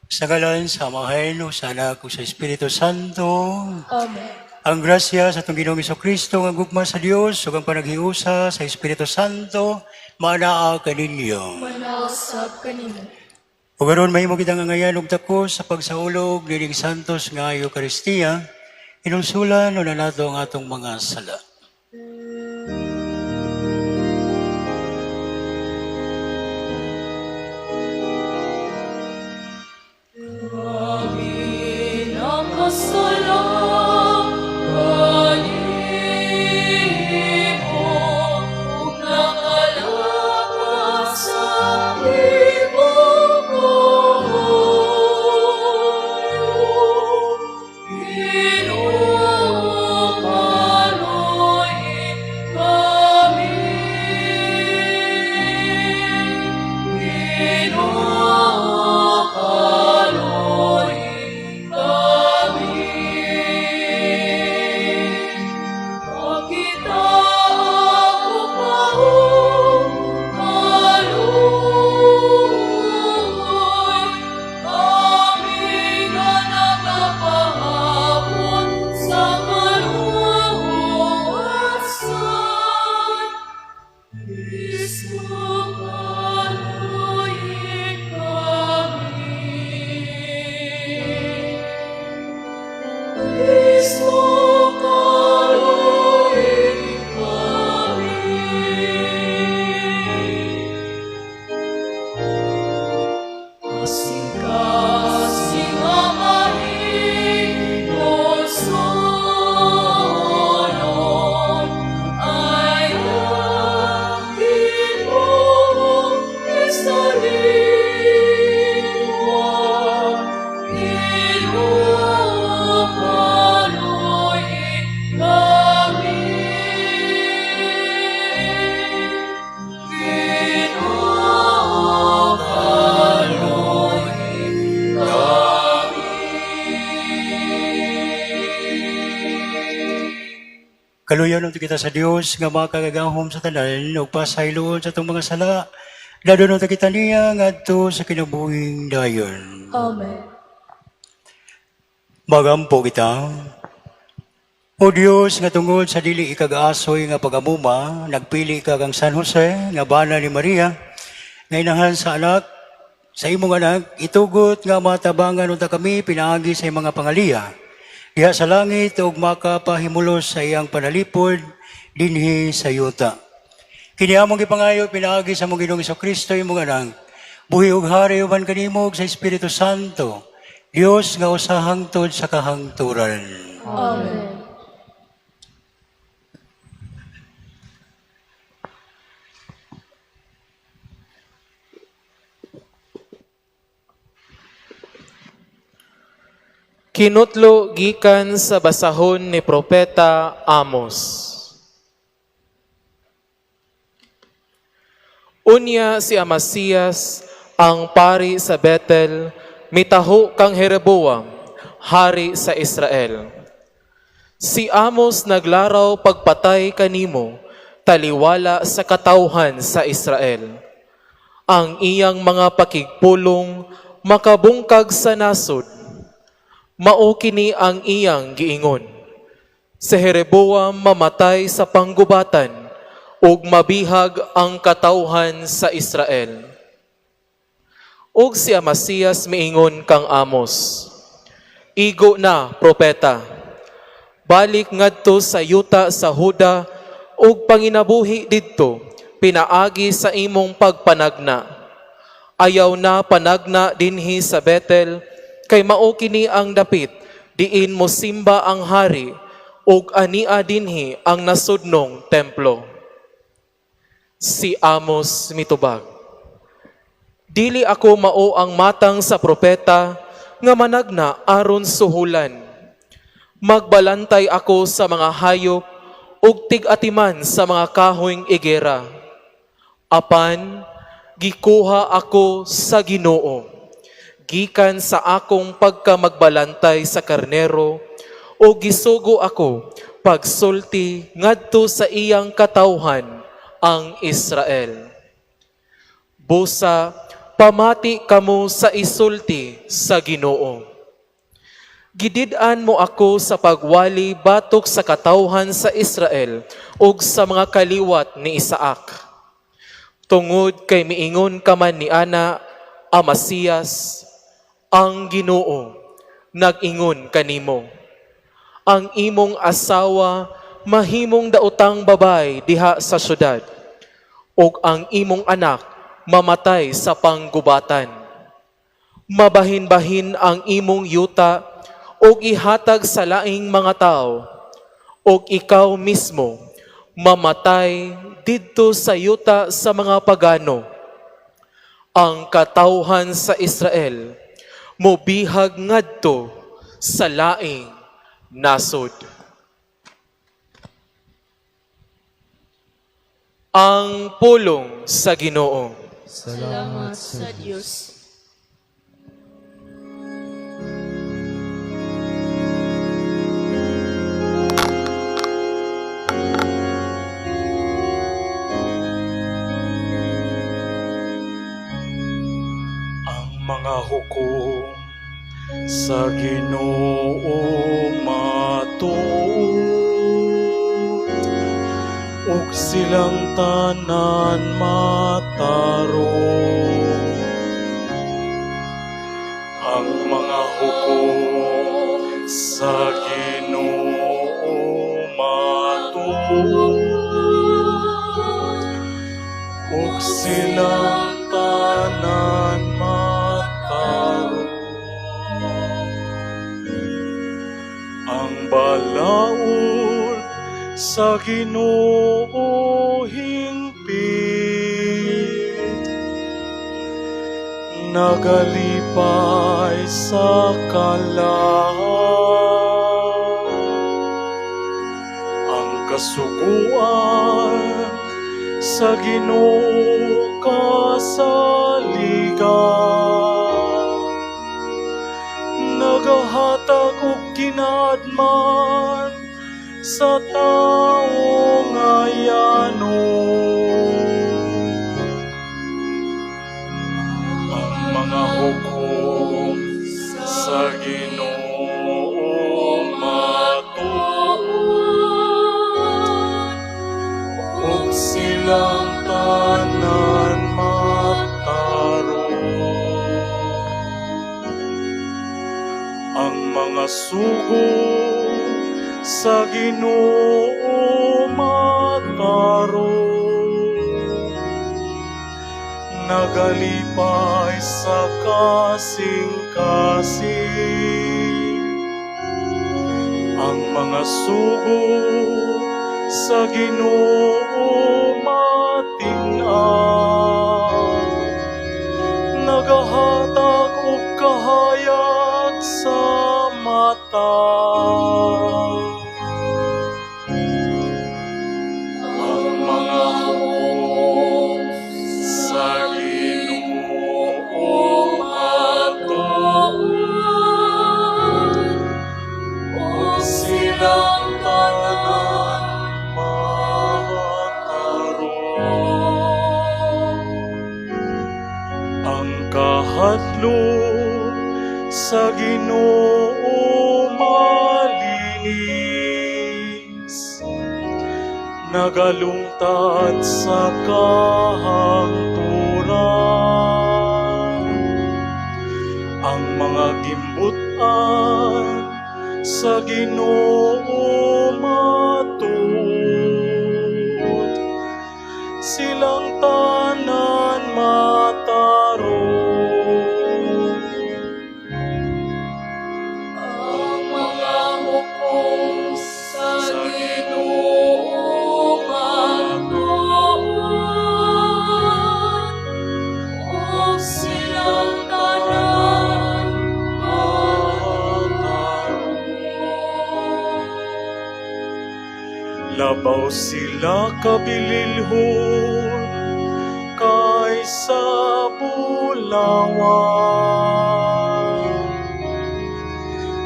Sa ngalan sa Amahan, ug sa Anak, ug sa Espiritu Santo. Amen. Ang grasya sa atong Ginoong Kristo, ang gugma sa Dios, ug ang panaghiusa sa Espiritu Santo, maanaa kaninyo. Manausab kanimo. Ug aron mahimo kitang angayan og dako sa pagsaulog nining Santos nga Eukaristiya, hinulsulan una nato ang atong mga sala. Nakasala kanimo, ug nakalapas sa imong kaayo. Ginoo, kaluoyi kami. Ginoo, kaluoyi kami. Pakita ako og kaluoy, kami nga nagapahabol sa kaluwasan. Kristo, kaluoyi kami. Kristo, kaluoyi kami. Kasing-kasing nga mahinulsol ay ang Ginoong isaliwan. Ginoo, kaluoyi kami. Ginoo, kaluoyi kami. Kaluyan unta kita sa Dios nga makagagahom sa tanan ug pasayloon sa atong mga sala. Dadon unta kita niya ngadto sa kinabuhing dayon. Amen. Magampo kita. O Dios, nga tungod sa dili ikag-asoy nga pagamuma, nagpili ka kang San Jose, nga bana ni Maria, nga inahan sa anak, sa imong anak, itugot nga matabangan unta kami pinaagi sa imong mga pangaliya. Diha sa langit ug makapahimulos sa iyang panalipod dinhi sa yuta. Kini among gipangayo pinaagi sa among Ginoong Kristo imong anak. Buhi ug hari uban kanimo ug sa Espiritu Santo. Dios nga usa hangtod sa kahangturan. Amen. Kinutlo gikan sa basahon ni Propeta Amos. Unya si Amasias, ang pari sa Bethel, mitaho kang Jeroboam, hari sa Israel. Si Amos naglaraw pagpatay kanimo, taliwala sa katawhan sa Israel. Ang iyang mga pakigpulong makabungkag sa nasod, mao kini ang iyang giingon. Si Jeroboam mamatay sa panggubatan, ug mabihag ang katawhan sa Israel. Ug si Amasias miingon kang Amos, "Igo na, propeta. Balik ngadto sa yuta sa Huda ug panginabuhi didto pinaagi sa imong pagpanagna. Ayaw na panagna dinhi sa Bethel, kay mao kini ang dapit diin mo simba ang hari ug ania dinhi ang nasudnong templo." Si Amos mitubag, "Dili ako mao ang matang sa propeta nga managna aron suhulan. Magbalantay ako sa mga hayop ug tig-atiman sa mga kahoyng igera. Apan gikuha ako sa Ginoo gikan sa akong pagkamagbalantay sa karnero o gisugo ako pagsulti ngadto sa iyang katawhan ang Israel. Busa Pamati kamo sa isulti sa Ginoo. Gidid-an mo ako sa pagwali batok sa katawhan sa Israel ug sa mga kaliwat ni Isaac. Tungod kay miingon ka man ni ana, Amasías, ang Ginoo nag-ingon kanimo. Ang imong asawa mahimong daotang babay diha sa syudad ug ang imong anak mamatay sa panggubatan. Mabahin-bahin ang imong yuta ug ihatag sa laing mga tawo ug ikaw mismo mamatay didto sa yuta sa mga pagano. Ang katawhan sa Israel mobihag ngadto sa laing nasod. Ang pulong sa Ginoo. Salamat sa Diyos. Ang mga hukom sa Ginoo matuod ug silang tanan matarong. Ang mga hukom sa Ginoo matuod ug silang tanan matarong. Ang balaod sa Ginoo hingpit, nagalipay sa kalag. Ang kasuguan sa Ginoo kasaligan, nagahatag og kinaadman sa tawo nga yanon. Ang mga hukom sa Ginoo matuod ug silang tanan matarong. Ang mga sugo sa Ginoo matarong, nagalipay sa kasing-kasing. Ang mga sugo sa Ginoo mating-an, nagahatag og kahayag sa mata. Ang mga hukom sa Ginoo matuod ug silang tanan matarong. Ang kahadlok sa Ginoo malinis, nagalungtad sa kahangturan. Ang mga gimbutan sa Ginoo matuod, silang tanan matarong. Ang mga hukom sa Ginoo matuod ug silang tanan matarong. Labaw sila kabililhon kaysa bulawan,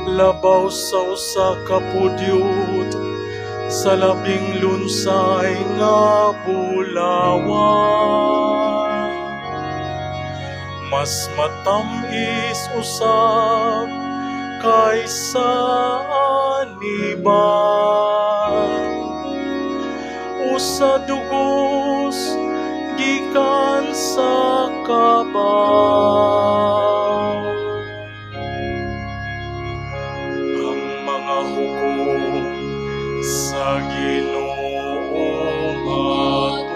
labaw sa usa ka pudyot sa labing lunsay nga bulawan. Mas matamis usab kaysa ang iban usa dugos gikan sa kabaw. Ang mga hukom sa Ginoo matuod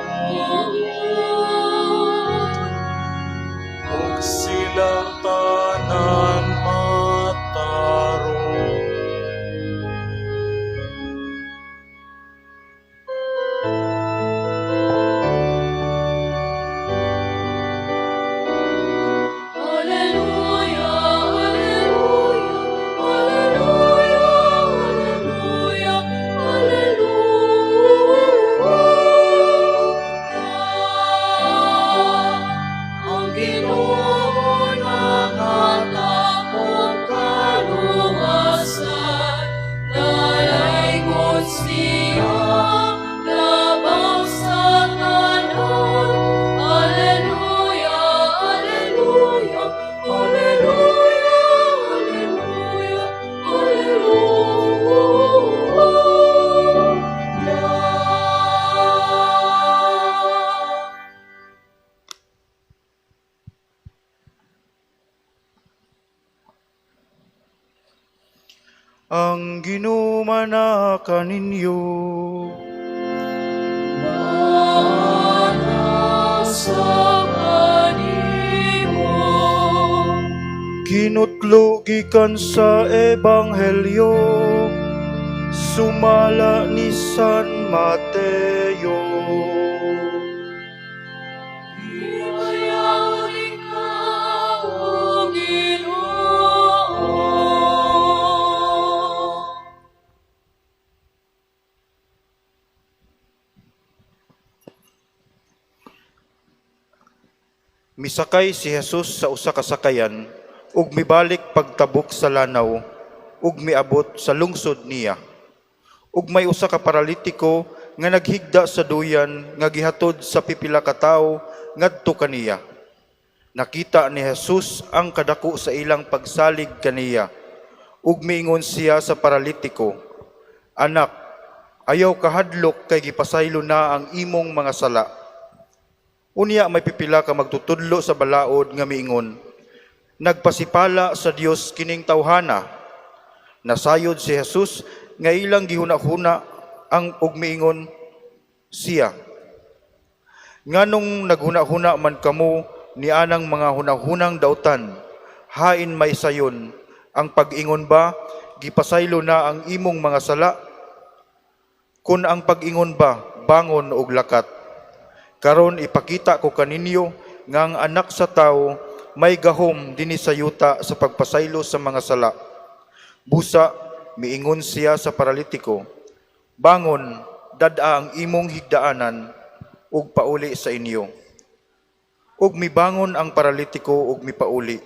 ug silang tanan matarong. Alleluia, alleluia, alleluia, alleluia, alleluia. Ang Ginoo nakatakop kaluwasan, dalaygon siya labaw sa tanan. Alleluia, alleluia, alleluia, alleluia, alleluia. Ang Ginoo manaa kaninyo. Maana sa kanimo. Kinutlo gikan sa Ebanghelyo sumala ni San Mateo. Himayaon ikaw, O Ginoo. Misakay si Jesus sa usa ka sakayan ug mibalik pagtabok sa lanaw ug miabot sa lungsod niya. Ug may usa ka paralitiko nga naghigda sa duyan nga gihatod sa pipila ka tawo ngadto kaniya. Nakita ni Jesus ang kadako sa ilang pagsalig kaniya ug miingon siya sa paralitiko, "Anak, ayaw kahadlok kay gipasaylo na ang imong mga sala." Unya may pipila ka magtutudlo sa balaod nga miingon, "Nagpasipala sa Dios kining tawhana." Nasayod si Jesus nga ilang gihuna-huna ang ug miingon siya, "Nganong naghuna-huna man kamo ni anang mga hunahunang dautan? Hain may sayon, ang pag-ingon ba, 'Gipasaylo na ang imong mga sala,' kun ang pag-ingon ba, 'Bangon ug lakat'? Karon ipakita ko kaninyo nga ang Anak sa Tawo may gahom dinhi sa yuta sa pagpasaylo sa mga sala." Busa miingon siya sa paralitiko, "Bangon, dad-a ang imong higdaanan ug pauli sa inyo." Ug mibangon ang paralitiko ug mipauli.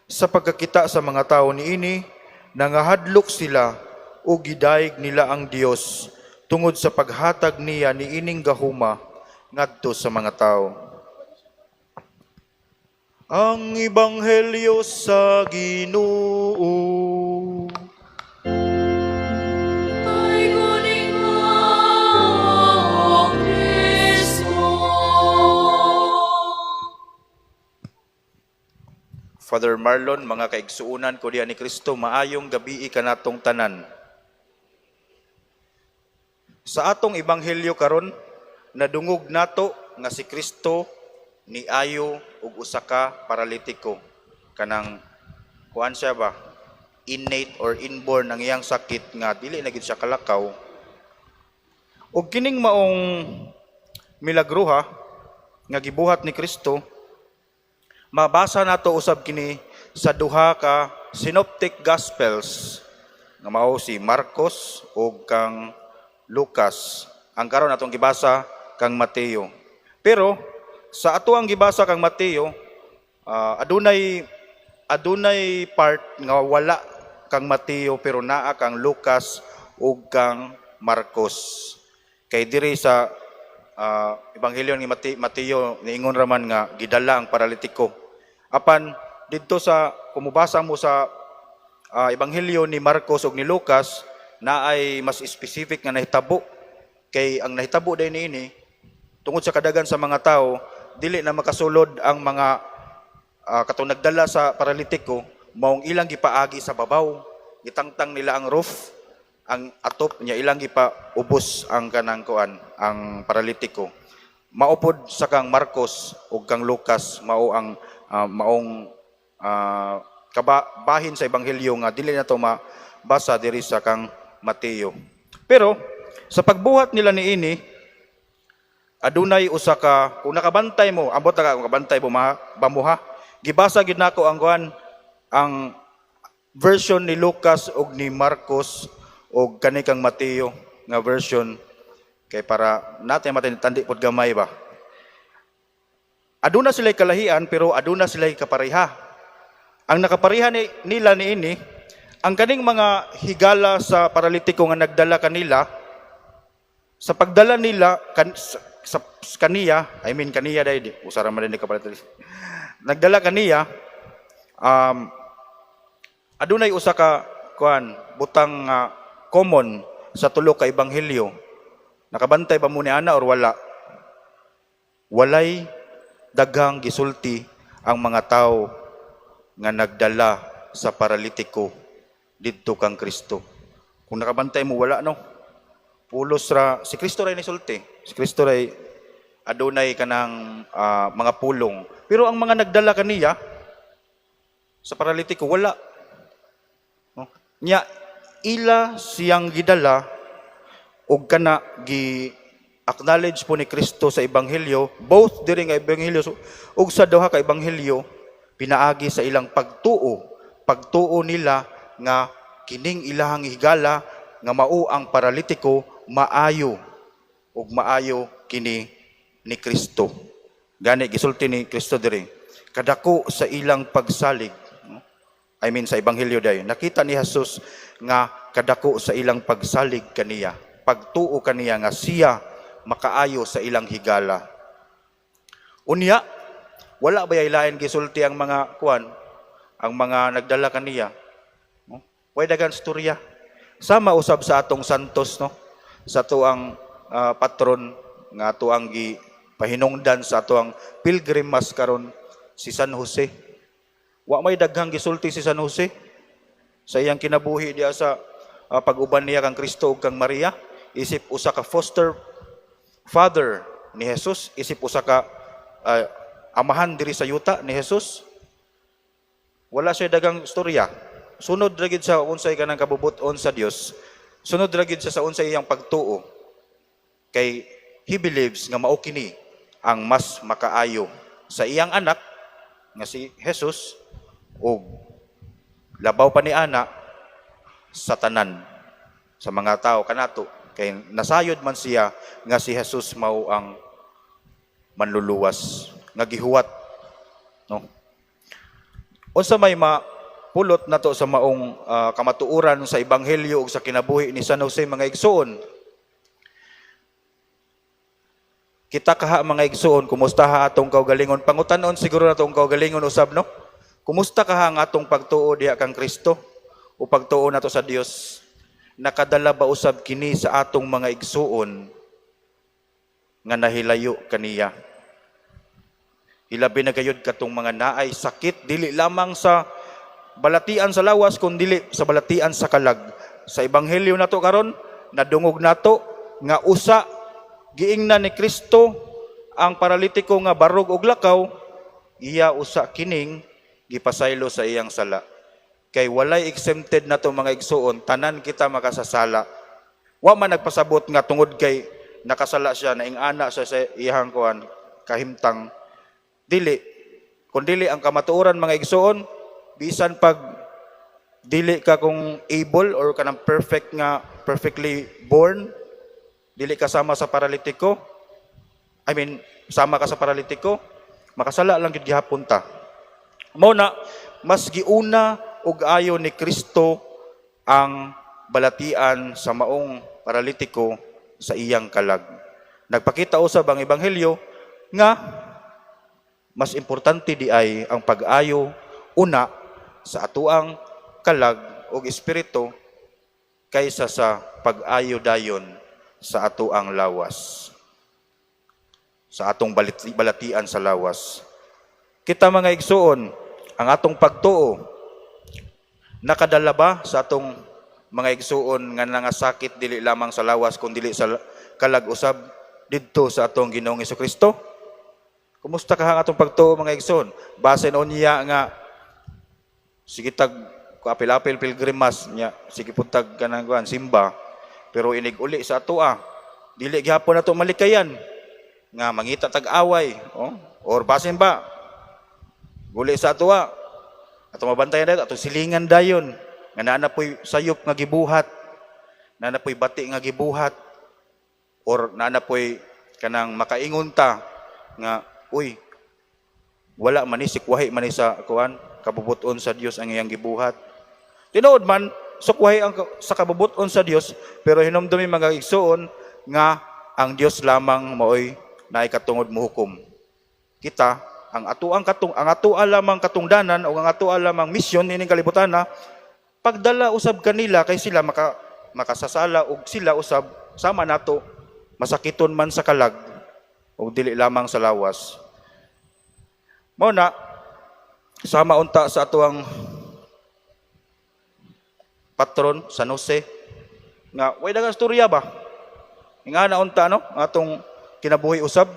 Sa pagkakita sa mga tawo niini, nangahadlok sila ug gidayeg nila ang Dios tungod sa paghatag niya niining gahuma ngadto sa mga tawo. Ang Ebanghelyo sa Ginoo. Daygon ikaw, O Kristo. Father Marlon, mga kaigsuunan ko diha ni Kristo, maayong gabii kanatong tanan. Sa atong ebanghelyo karon, nadungog nato nga si Kristo ni ayo og usa ka paralitiko. Kanang kuan siya ba? Innate or inborn ang iyang sakit nga dili na gid siya kalakaw. Og kining maong milagruha nga gibuhat ni Kristo, mabasa nato usab kini sa duha ka synoptic gospels nga mao si Marcos ug kang Lucas. Ang karon atong gibasa kang Mateo. Pero sa ato ang gibasa kang Mateo, adunay part nga wala kang Mateo pero naa kang Lucas ug kang Marcos. Kay diri sa Ebanghelyo ni Mateo, niingon raman nga gidala ang paralitiko. Apan didto sa kumubasa mo sa Ebanghelyo ni Marcos ug ni Lucas, naay mas specific nga nahitabo, kay ang nahitabo day niini, tungod sa kadagan sa mga tao, dili na makasulod ang mga katong nagdala sa paralitiko, maong ilang gipaagi sa babaw. Gitangtang nila ang roof, ang atop niya, ilang gipaubos ang kanang kuan, ang paralitiko. Mao pod sa kang Marcos ug kang Lucas, mao ang maong bahin sa ebanghelyo nga dili na to mabasa diri sa kang Mateo. Pero sa pagbuhat nila niini, adunay usa ka, kung nakabantay mo, ambot na ka kung kabantay mo ba mo ha, gibasa gid nako ang kuan, ang version ni Lucas ug ni Marcos ug kani kang Mateo nga version, kay para natin matindi pod gamay ba. Aduna sila'y kalahian, pero aduna sila'y kapareha. Ang nakapareha nila niini, ang kaning mga higala sa paralitiko nga nagdala kanila, sa pagdala nila sa kaniya, I mean kaniya dahil, usara man din kapalit. Nagdala kaniya, adunay usa ka kuan, butang nga common sa tulo ka ebanghelyo. Nakabantay ba mo ni ana or wala? Walay daghang gisulti ang mga tao nga nagdala sa paralitiko didto kang Kristo. Kung nakabantay mo, wala, no? Pulos ra si Kristo ray nisulti. Si Kristo ray adunay kanang mga pulong. Pero ang mga nagdala kaniya sa paralitiko, wala. No? Nya ila siyang gidala og kana gi acknowledge po ni Kristo sa ebanghelyo, both diri nga ebanghelyo ug sa duha ka ebanghelyo, pinaagi sa ilang pagtuo, pagtuo nila nga kining ilahang higala nga mao ang paralitiko maayo, ug maayo kini ni Kristo. Gani gisulti ni Kristo diri, kadako sa ilang pagsalig, no? I mean, sa ebanghelyo dayon nakita ni Jesus nga kadako sa ilang pagsalig kaniya, pagtuo kaniya nga siya makaayo sa ilang higala. Unya wala ba lain gisulti ang mga kuan, ang mga nagdala kaniya, no? Way dagan storya. Sama usab sa atong santos, no, sa atuang patron nga ato ang gi pahinungdan sa atoang pilgrim mass karon, si San Jose. Wa may daghang gisulti si San Jose sa iyang kinabuhi diya sa pag-uban niya kang Kristo ug kang Maria, isip usa ka foster father ni Jesus, isip usa ka amahan diri sa yuta ni Jesus. Wala siya dagang storya. Sunod ra gid sa unsay kanang kabubut-on sa Dios. Sunod ra gid siya sa unsay iyang pagtuo. Kay he believes nga mao kini ang mas makaayo sa iyang anak nga si Jesus ug labaw pa ni ana sa tanan sa mga tao kanato, kay nasayod man siya nga si Jesus mao ang manluluwas nga gihuwat, no? Unsa may mapulot nato sa maong kamatuoran sa ebanghelyo ug sa kinabuhi ni San Jose, mga igsoon? Kita kaha, mga igsoon, kumusta ha atong kaugalingon? Pangutanon siguro nato ang kaugalingon usab, no? Kumusta kaha ang atong pagtuo diha kang Kristo o pagtuo nato sa Dios? Nakadala ba usab kini sa atong mga igsuon nga nahilayo kaniya? Hilabi na gayud katong mga naay sakit, dili lamang sa balatian sa lawas kun dili sa balatian sa kalag. Sa ebanghelyo nato karon, nadungog nato nga usa giingnan ni Kristo ang paralitiko nga barog og lakaw, iya usa kining gipasaylo sa iyang sala. Kay walay exempted nato, mga igsuon, tanan kita makasasala. Wa man nagpasabot nga tungod kay nakasala siya, naing-ana siya sa iyang kuan, kahimtang. Dili. Kung dili ang kamatuoran, mga igsuon, bisan pag dili ka kung able or kanang perfect nga perfectly born, dili ka sama sa paralitiko, I mean, sama ka sa paralitiko, makasala lang gid gihapon ta. Mao na mas giuna og ayo ni Kristo ang balatian sa maong paralitiko sa iyang kalag. Nagpakita usab ang ebanghelyo nga Mas importante di ay ang pag-ayo una sa atuang kalag og espiritu kaysa sa pag-ayo dayon sa atuang lawas, sa atong balatian sa lawas. Kita, mga igsuon, ang atong pagtuo nakadala ba sa atong mga igsuon nga nangasakit dili lamang sa lawas kun dili sa kalag usab didto sa atong Ginoong Kristo? Kumusta ka ang atong pagtuo, mga igsoon? Basin unya nga sige tag apil-apil pilgrim mass nya, sige pud tag kanang kuan simba, pero inig uli sa atoa dili gihapon nato malikayan nga mangita tag away, oh, or basin ba guli sa atoa, ato mabantayan dayon, ato silingan dayon nga naa na poy sayop nga gibuhat, naa na poy bati nga gibuhat, or naa na poy kanang makaingon ta nga, "Uy, wala man ni, sikwahi man ni sa kuan, kabubuton sa Dios ang iyang gibuhat." Tinuod man sukwahi ang sa kabubuton sa Dios, pero hinumdumi, mga igsuon, nga ang Dios lamang maoy naay katungod mohukom. Kita, ang atoa lamang katungdanan o ang atoa lamang misyon nining kalibutan na pagdala usab kanila kay sila makasasala og sila usab sama nato masakiton man sa kalag ug dili lamang sa lawas. Mao na sama unta sa atuang patron San Jose nga way daghang storya ba nga na unta, no, atong kinabuhi usab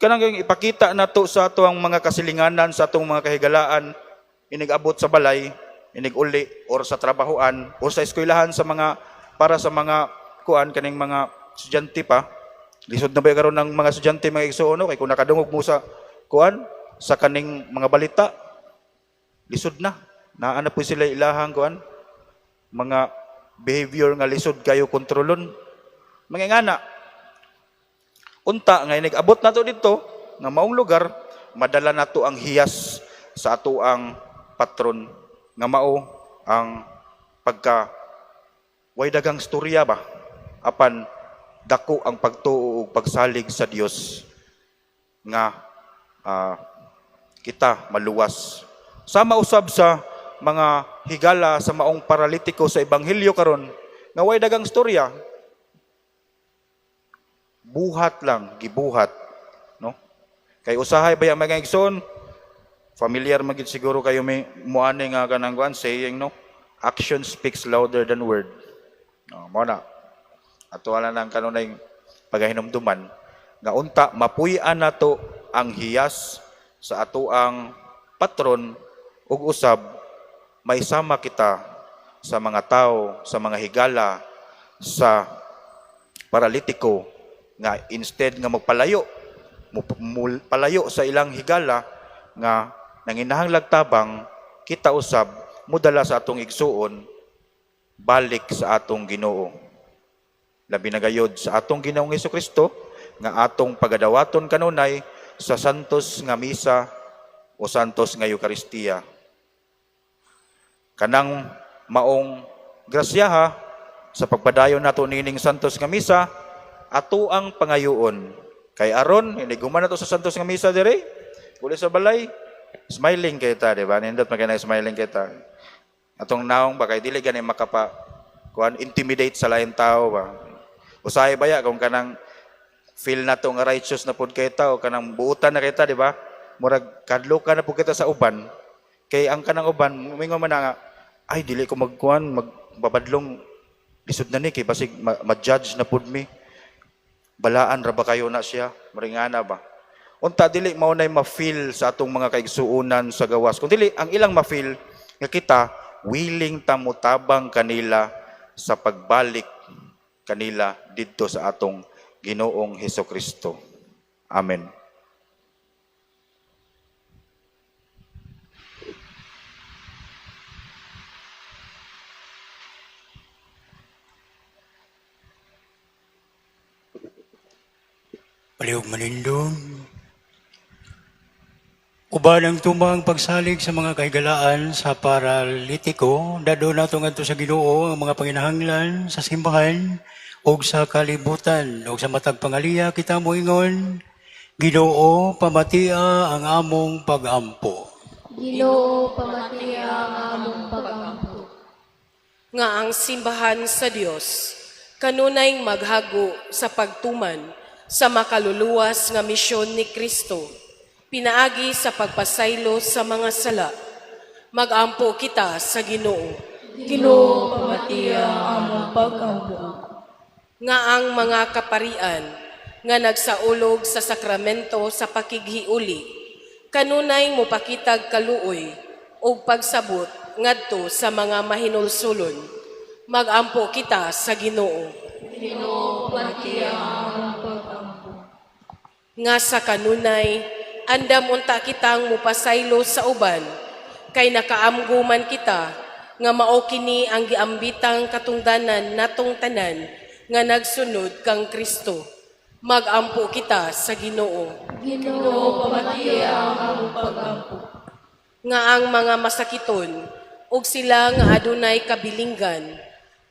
kanang ipakita nato sa atuang mga kasilinganan, sa atong mga kahigalaan, inig-abot sa balay, inig-uli or sa trabahoan or sa eskwelahan, sa mga para sa mga kuan, kaning mga estudyante pa. Lisod na ba karon ng mga estudyante, mga igsuon, no? Kay kung nakadungog mo sa kuan, sa kaning mga balita, lisod na, naa na po sila ilahang kuan, mga behavior nga lisod kayo kontrolon, mga ngana. Unta nga inig abot nato dito nga maong lugar, madala nato ang hiyas sa ato ang patron nga mao ang pagka way dagang storya ba, apan dako ang pagtuo ug pagsalig sa Dios nga kita maluwas. Sama usab sa mga higala sa maong paralitiko sa ebanghelyo karon nga way dagang storya, buhat lang gibuhat, no? Kay usahay ba yung mga igsoon, familiar man gid siguro kayo may muani nga kanang kuan, saying, no, "Action speaks louder than word," no? Mao na ato wala nang kanunay pagahinumduman nga unta mapuy-an nato ang hiyas sa ato ang patron ug usab maisama kita sa mga tao, sa mga higala sa paralitiko nga instead nga magpalayo palayo sa ilang higala nga nanginahanglag tabang, kita usab mudala sa atong igsuon balik sa atong Ginoo, labi na gayod sa atong Ginoong Kristo nga atong pagadawaton kanunay sa santos nga misa o santos nga Eukaristiya. Kanang maong grasyaha sa pagpadayon nato nining santos nga misa, ato ang pangayoon kay aron inig human nato sa santos nga misa dire, uli sa balay, smiling kay ta, di ba? Nindot man kay smiling kay ta, atong naong ba, kay dili gani makapa kuan, intimidate sa lain tao ba. Usahay baya kung kanang feel nato nga righteous na pud kay ta o kanang buutan na kita, di ba? Murag kadlokan na pud kita sa uban, kay ang kanang uban mingon man na nga, "Ay, dili ko magkuan, magbabadlong, lisod na ni kay basig ma-judge na pud mi, balaan ra ba kayo na siya," maringana ba. Unta dili mao nay ma-feel sa atong mga kaigsuonan sa gawas, kung dili ang ilang ma-feel nga kita willing ta motabang kanila sa pagbalik kanila didto sa atong Ginoong Hesus Kristo. Amen. Palihog manindog. Uban ang tumang pagsalig sa mga kahigalaan sa paralitiko, dado nato ngadto sa Ginoo ang mga panginahanglan sa simbahan ug sa kalibutan. Ug sa matag pangaliya kita moingon, Ginoo, pamatia ang among pagampo. Ginoo, pamatia ang among pagampo. Nga ang simbahan sa Dios kanunay maghago sa pagtuman sa makaluluwas nga misyon ni Kristo pinaagi sa pagpasaylo sa mga sala. Magampo kita sa Ginoo. Ginoo, pamatia ang among pagampo. Nga ang mga kaparian nga nagsaulog sa sakramento sa pakighiuli kanunay mopakitag kaluoy ug pagsabot ngadto sa mga mahinulsulon. Magampo kita sa Ginoo. Ginoo, pamatia ang among pagampo. Nga sa kanunay andam unta kitang mupasaylo sa uban kay nakaamgo man kita nga mao kini ang giambitang katungdanan natong tanan nga nagsunod kang Kristo. Magampo kita sa Ginoo. Ginoo, Pamatia ang among pagampo. Nga ang mga masakiton ug sila nga adunay kabilinggan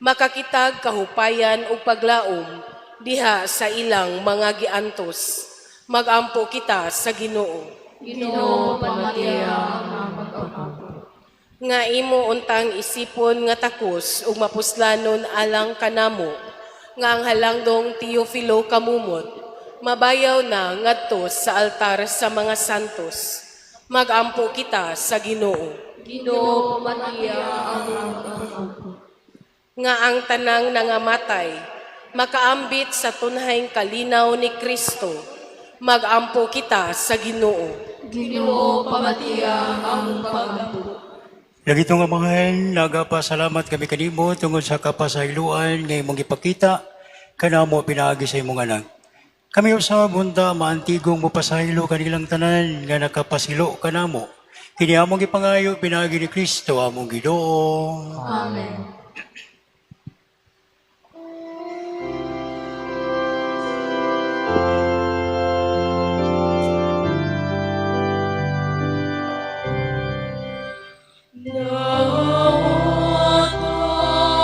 makakitag kahupayan ug paglaom diha sa ilang mga giantos. Magampo kita sa Ginoo. Ginoo, pamatia ang among pagampo. Nga imo untang isipon nga takos ug mapuslanon alang kanamo nga ang halangdong Teofilo Camumot mabayaw na ngadto sa altar sa mga santos. Magampo kita sa Ginoo. Ginoo, pamatia ang among pagampo. Nga ang tanang nangamatay makaambit sa tunhayng kalinaw ni Kristo. Magampo kita sa Ginoo. Ginoo, pamatia ang among pagampo. Lagi nga mahal, nagapasalamat kami kanimo tungod sa kapasayloan nga imong gipakita kanamo pinaagi sa imong anak. Kami usab unta maantigong mopasaylo kanilang tanan nga nakapasilo kanamo. Kini among gipangayo pinaagi ni Kristo among Ginoo. Amen. Nawata,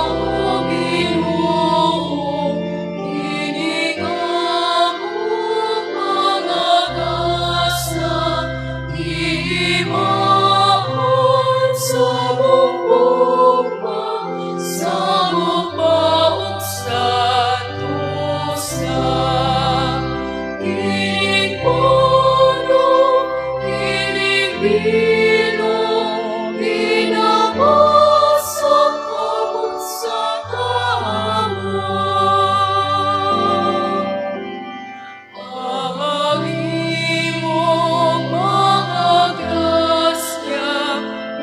O Ginoo, kini among mga gasa, gihimaon sa mong sa gugma ug sa tusa. Kining puno, kining bino, ginapasok kamot sa kamot. Ang imong mga grasya,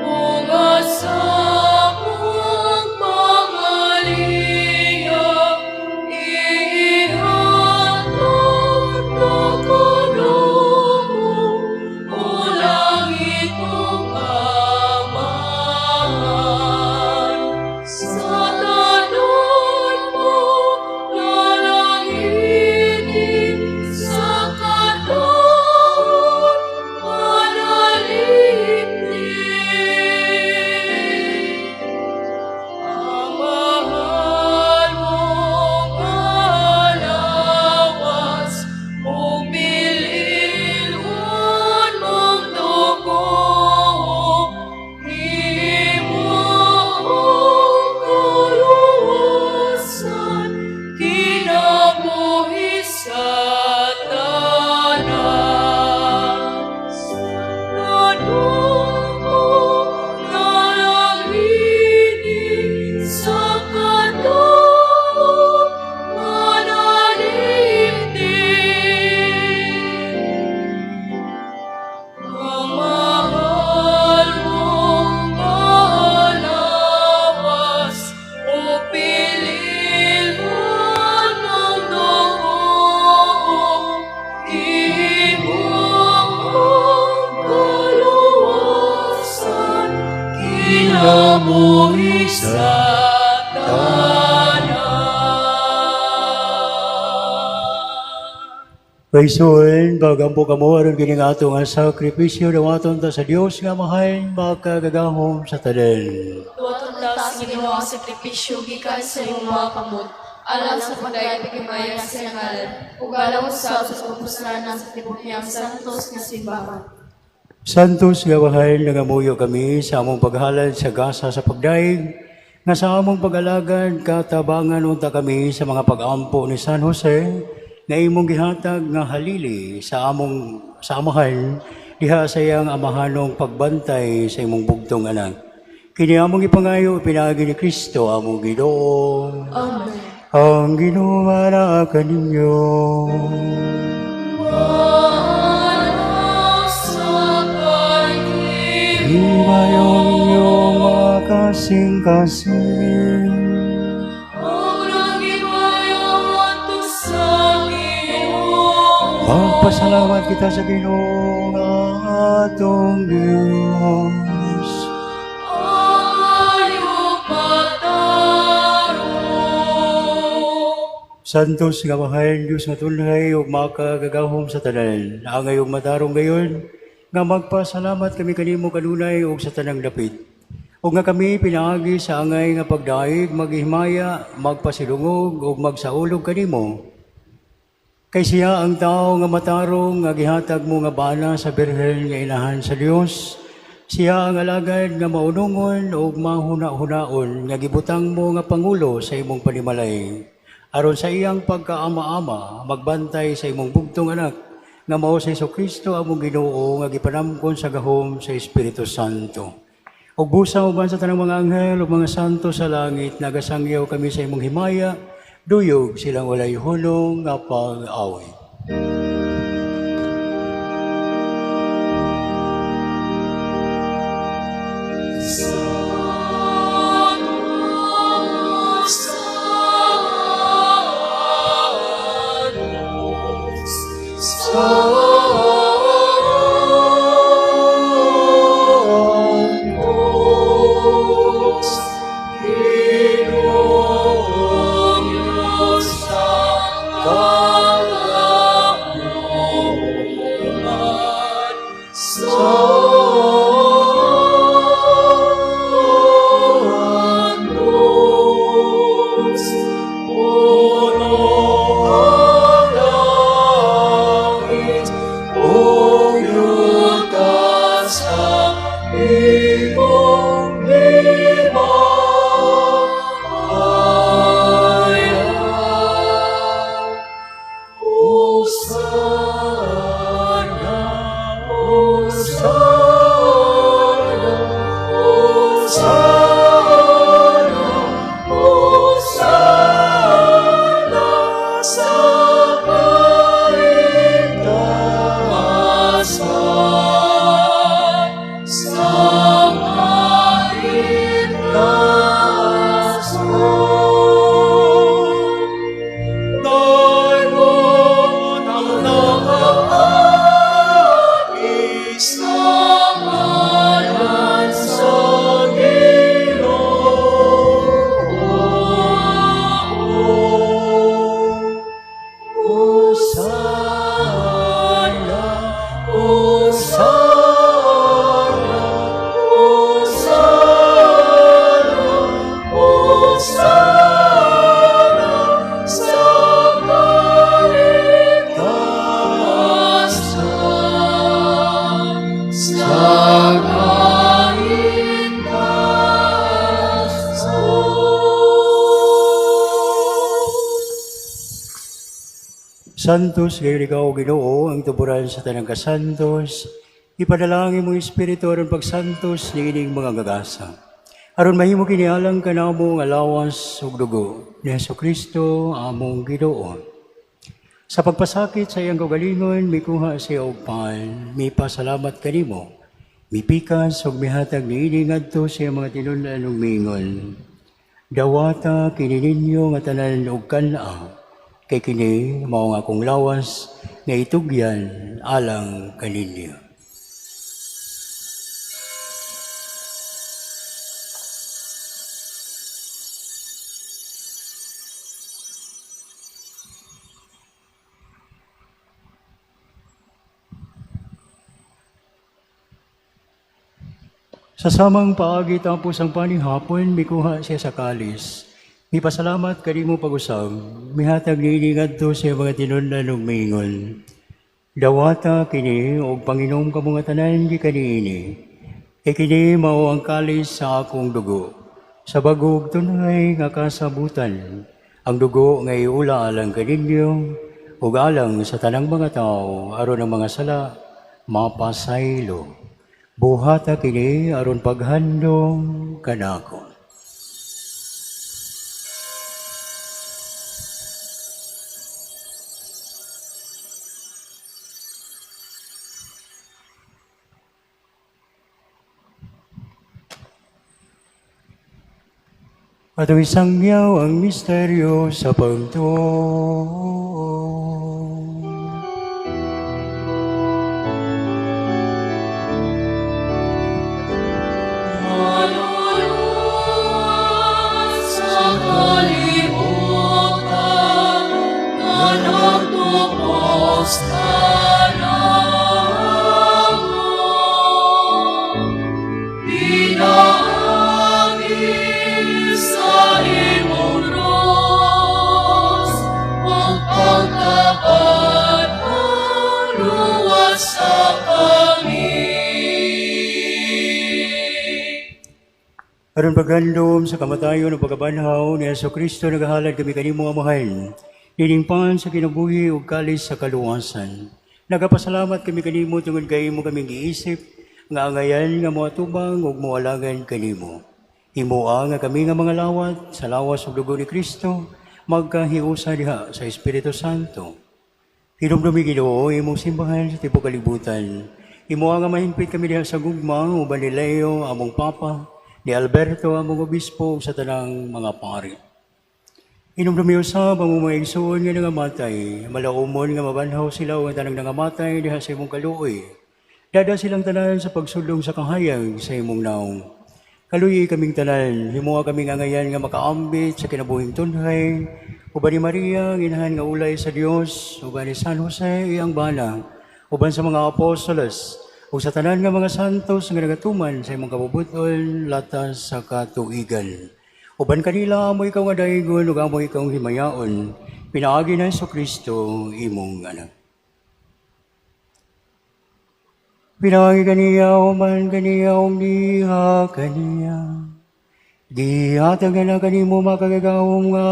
mga samong mga liyab, ihatag na kanamo, o langit mong Amahan. Sa tanan mo lalanginin, sa kadaon manalipin. Ang mahal mong lawas, ug bililhon mong dugo, himong kaluwasan, kinabuhi sa tanan. Sa tanan mo lalanginin, sa kadaon manalipin. Ang mahal mong lawas, ug bililhon mong dugo, himong kaluwasan, kinabuhi sa tanan. Kaigsoon, pagampo kamo aron kini nga ato nga sakripisyo dawaton ta sa Dios nga Amahan makagagahom sa tanan. Duwaton ta sa Ginoo ang sakripisyo gikan sa imong mga kamot. Alang sa pagdayeg ug himaya sa iyang ngalan, ug alang usab sa pagpuslan sa tibuok niyang santos nga simbahan. Santos nga Amahan, nangamuyo kami sa among paghalad sa gasa sa pagdaig, nga sa among pag-alagad katabangan unta kami sa mga pag-ampo ni San Jose, nga imong gihatag nga halili sa among sa amahan, diha sa iyang amahanong pagbantay sa imong bugtong anak. Kini among ipangayo pinaagi ni Kristo among Ginoo. Amen. Ang Ginoo manaa kaninyo. Himayon inyong mga kasing-kasing. Magpasalamat kita sa Ginoo nga atong Diyos. Santos nga Amahan, Diyos nga tunhay ug makagagahom sa tanan. Angay ug matarong gayon nga magpasalamat kami kanimo kanunay ug sa tanang dapit. Ug nga kami pinaagi sa angay nga pagdaig, maghimaya, magpasilungog ug magsaulog kanimo. Kay siya ang tao nga matarong nga gihatag mo nga bana sa birhen nga inahan sa Dios. Siya ang alagad nga maunungon ug mahuna-hunaon nga gibutang mo nga pangulo sa imong panimalay. Aron sa iyang pagkaama-ama magbantay sa imong bugtong anak nga mao si Kristo among Ginoo nga gipanamkon sa gahom sa Espiritu Santo. Ug busa uban sa tanang mga anghel ug mga santo sa langit, nagasangyaw kami sa imong himaya, duyog silang walay hulong nga pag-awit. Santos, gayon ikaw, Ginoo, ang tuburan sa tanang kasantos. Ipadalangin mo Espiritu aron pagsantos niining mga gagasa. Aron mahimo kini alang kanamo nga lawas ug dugo ni Hesukristo among Ginoo. Sa pagpasakit sa iyang kaugalingon, mikuha siya og pan, mipasalamat kanimo. Mipikas ug mihatag niini ngadto sa iyang mga tinun-an ug miingon: "Dawata kini ninyo nga tanan ug kan-a, kay kini mao ang akong lawas nga itugyan alang kaninyo." Sa samang paagi tapos ang panihapon, mikuha siya sa kalis. Mipasalamat kanimo pag-usab, mihatag niini ngadto sa iyang mga tinun-an ug miingon: "Dawata kini ug panginom kamo nga tanan gikan niini. Kay kini mao ang kalis sa akong dugo, sa bag-o ug tunhay nga kasabutan, ang dugo nga iula alang kaninyo ug alang sa tanang mga tawo aron ang mga sala mapasaylo. Buhata kini aron paghandom kanako." Atong isangyaw ang misteryo sa pagtuo. Manuluwas sa kalibutan, nga nagtubos kanamo. Pinaagi sa imong krus, ug pagkabanhaw, luwasa kami. Aron paghandom sa kamatayon ug pagkabanhaw ni Hesus Kristo, nagahalad kami kanimo, Amahan, nining pan sa kinabuhi ug kalis sa kaluwasan. Nagapasalamat kami kanimo tungod kay imo kaming giisip nga angayan nga moatubang ug moalangan kanimo. Himoa nga kami nga mga lawat sa lawas ug dugo ni Kristo magkahiusa diha sa Espiritu Santo. Hinumdumi, Ginoo, imong simbahan sa tibuok kalibutan. Himoa nga mahingpit kami diha sa gugma uban ni Leo among Papa, ni Alberto among obispo ug sa tanang mga pari. Hinumdumi usab ang among mga igsoon nga nangamatay, malaumon nga mabanhaw sila ug ang tanang nangamatay diha sa imong kaluoy. Dad-a silang tanan sa pagsulong sa kahayag sa imong naong. Kaluyi kaming tanan, himoa kaming angayan nga makaambit sa kinabuhing tunhay, uban ni Maria, ang inahan nga ulay sa Dios, uban ni San Jose, iyang bana, uban sa mga apostoles, ug sa tanan nga mga santos nga nagatuman sa imong kabubut-on latas sa katuigan. Uban kanila amo ikaw nga daygon ug amo ikaw himayaon, pinaagi ni Hesus Kristo imong anak. Pinaagi kaniya, human kaniya, ug diha kaniya, gihatag na kanimo makagagahom nga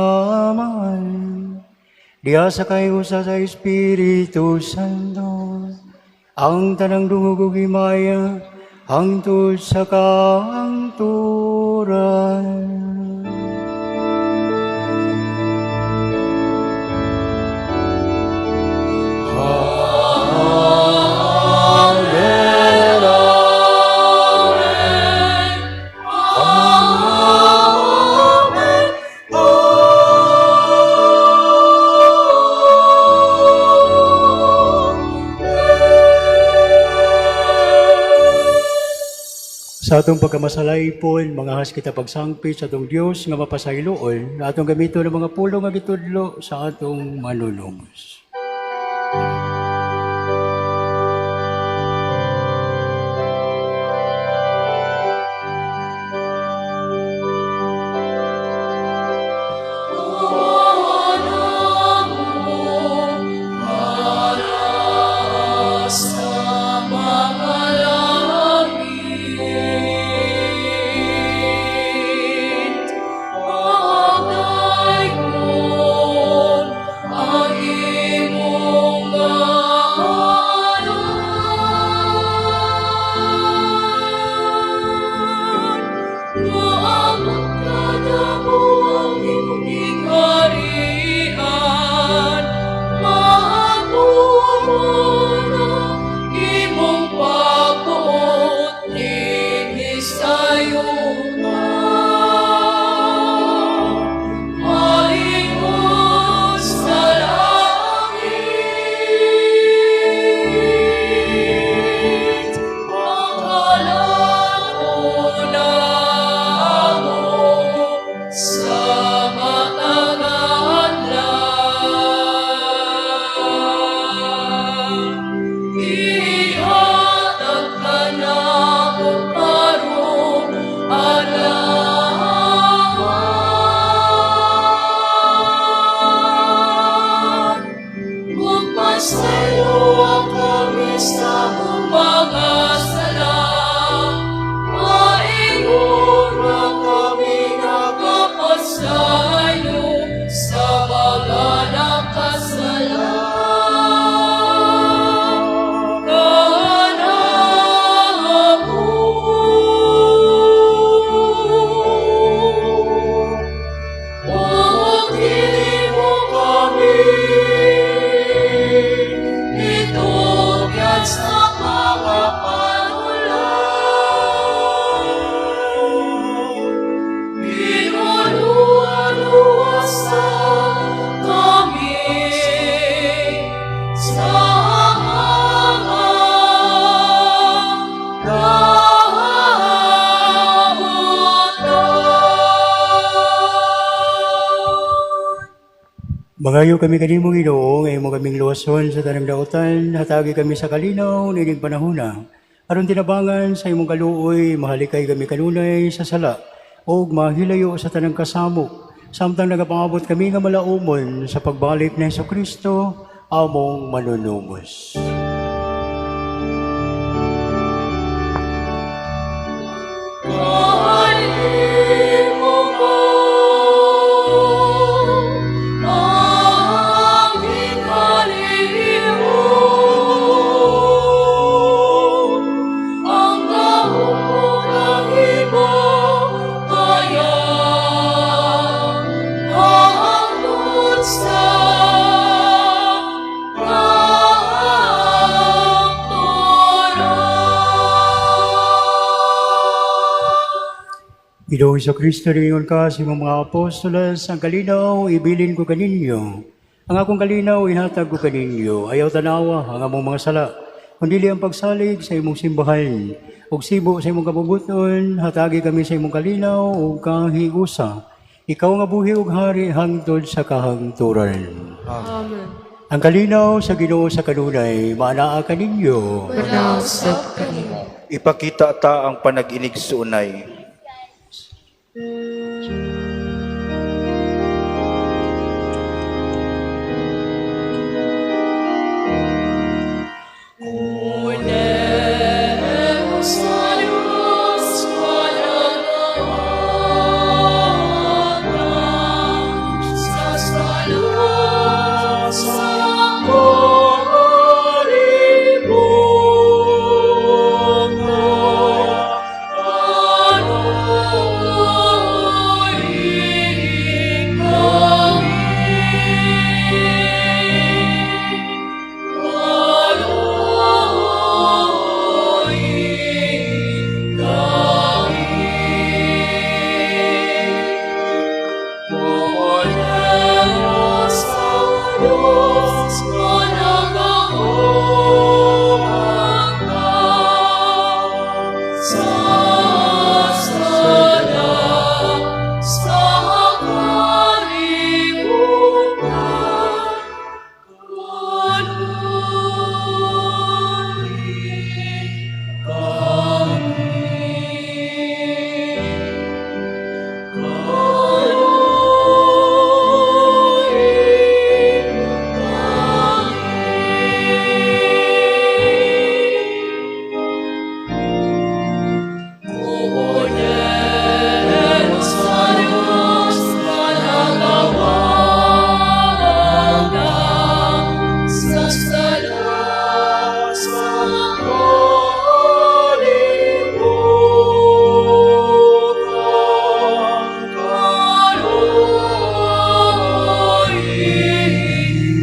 Amahan, diha sa kahiusa sa Espiritu Santo, ang tanang dungog ug himaya, hangtod sa kahangturan. Amen. Amen. Amen. Amen. Sa atong pagkamasalaypon, mangahas kita pagsangpit sa atong Dios nga mapasayloon, atong gamiton ang mga pulong nga gitudlo sa atong manunubos. Para sa mga langit, pagdayon ang Mangayo kami kanimo, Ginoo, nga imo kaming luwason sa tanang dautan, hatagi kami sa kalinaw nining panahona. Aron tinabangan sa imong kaluoy, mahalikay kami kanunay sa sala ug mahilayo sa tanang kasamok. Samtang nagapangabot kami nga malaumon sa pagbalik ni Kristo, among manunubos. Kanimo ang ginharian, ang gahom ang imong kaayo, hangtod sa kahangturan. Ginoong Kristo, niingon ka sa imong mga apostoles, "Ang kalinaw ibilin ko kaninyo. Ang akong kalinaw ihatag ko kaninyo. Ayaw tanawa ang among mga sala, kundi ang pagsalig sa imong simbahan. Ug sibo sa imong kabubut-on, hatagi kami sa imong kalinaw ug kahigusa. Ikaw nga buhi ug hari hangtod sa kahangturan." Amen. Ang kalinaw sa Ginoo sa kanunay maanaa kaninyo. Maanaa usab kanimo. Ipakita ta ang panag-inigsuonay. Sa Diyos managawa sa sala sa kalibutan. Kaluoy kami. Kaluoy kami. Poder sa Diyos nga nagaugma sa sala sa kalibutan. Kaluoy kami. Kaluoy kami. Poder sa Diyos nga nagawa sa sala sa kalibutan. Kaluoy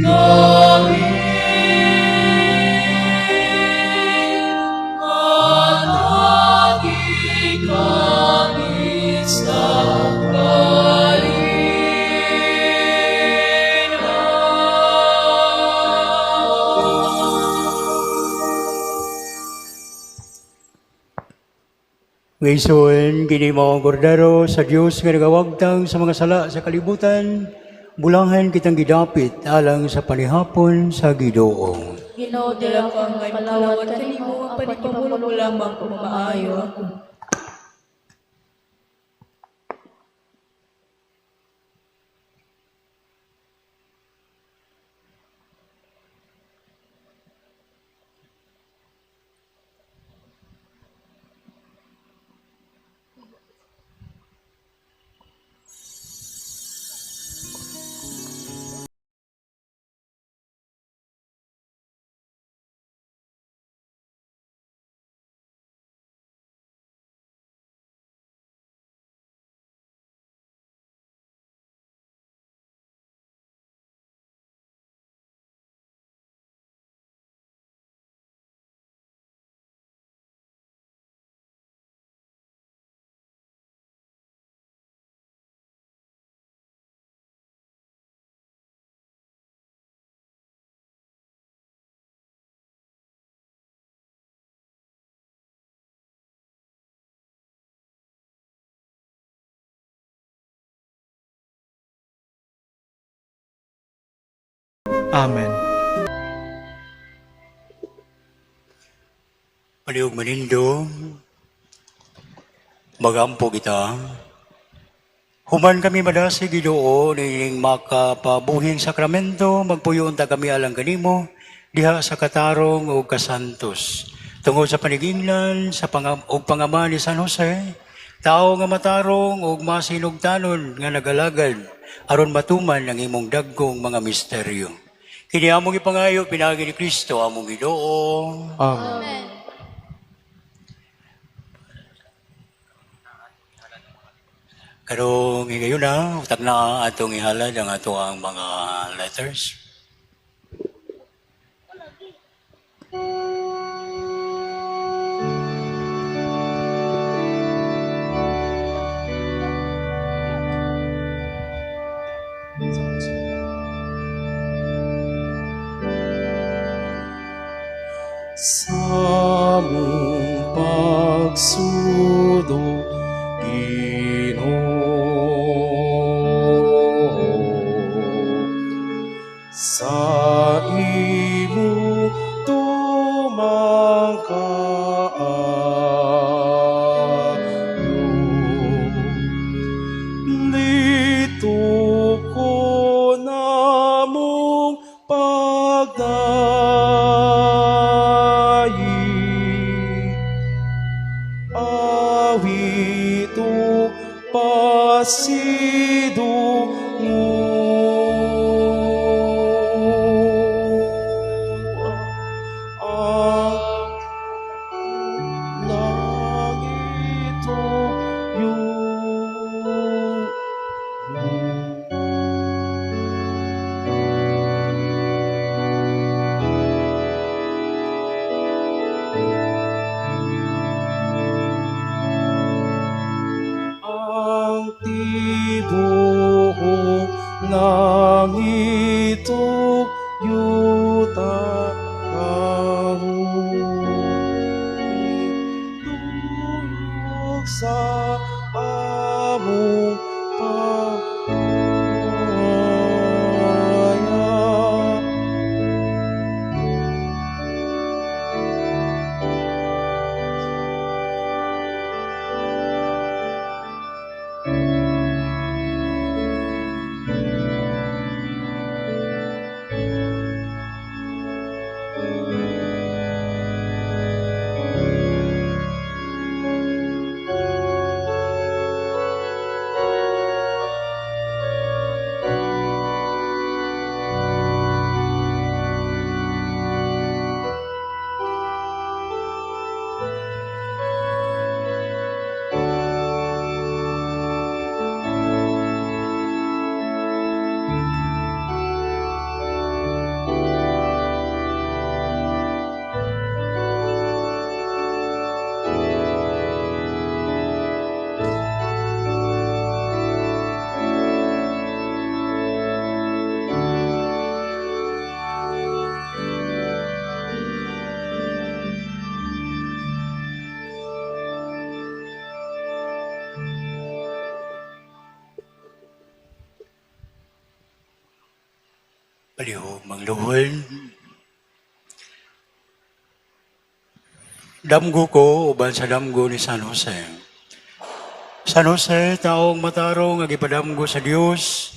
kami. Hatagi kami sa kalinaw. Ngayon, kini mao ang kordero sa Dios nga nagawagtang sa mga sala sa kalibutan, bulahan kitang gidapit alang sa panihapon sa Ginoo. Ginoo, dili ako angay makalawat kanimo, apan ipamulong mo lamang ug maayo ako. Amen. Palihog manindog, magampo kita. Human kami madasig, Ginoo, niining makapabuhing sakramento, magpuyo unta kami alang kanimo diha sa katarong ug kasantos. Tungod sa panigingnan sa ug pangama ni San Jose, tao nga matarong ug masinugtanon nga nagalagad aron matuman ang imong dagkong mga misteryo. Kini among ipangayo pinaagi ni Kristo among Ginoo. Amen. Amen. Karong higayon na, utak na atong ihalad ang ato ang mga letters. Sa among pagsudo, Ginoo, sa imong tumang kaayo, lituko namong pagdayi, awit ug pasidungog ang langit ug yuta. Ang tibuok langit ug yuta kahulog sa among pagmaya. Palihog mangluhod. Damgo ko uban sa damgo ni San Jose. San Jose, taong matarong nga gipadamgo sa Dios,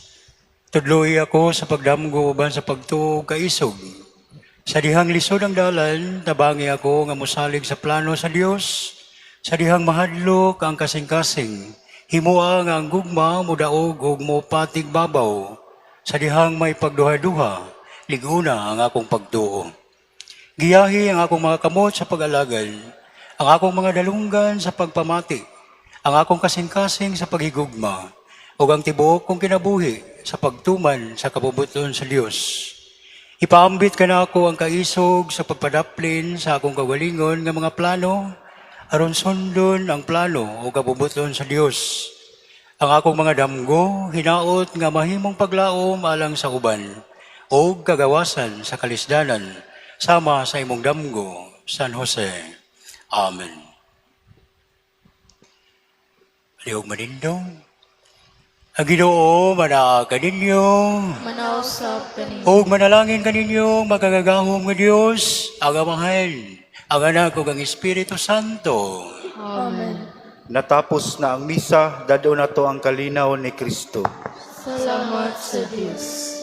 tudloy ako sa pagdamgo uban sa pagtuo kaisog. Sa dihang lisod ang dalan, tabangi ako nga mosalig sa plano sa Dios. Sa dihang mahadlok ang kasing-kasing, himua nga ang gugma modaog ug mopatig babaw. Sa dihang may pagduha-duha, liguna ang akong pagtuo. Giyahi ang akong mga kamot sa pag-alagad, ang akong mga dalunggan sa pagpamati, ang akong kasing-kasing sa paghigugma, ug ang tibuok kong kinabuhi sa pagtuman sa kabubuton sa Dios. Ipaambit ka na ako ang kaisog sa pagpadaplin sa akong kagalingon nga mga plano, aron sundon ang plano o kabubuton sa Dios. Ang akong mga damgo, hinaot nga mahimong paglaom alang sa uban, o kagawasan sa kalisdanan, sama sa imong damgo, San Jose. Amen. Palihog manindog. Ang Ginoo manaa kaninyo. Manausap kani. Ug manalangin kaninyo makagagahom nga Dios, ang Amahan, ang Anak ug ang Espiritu Santo. Amen. Natapos na ang misa, dad-on nato ang kalinaw ni Kristo. Salamat sa Dios.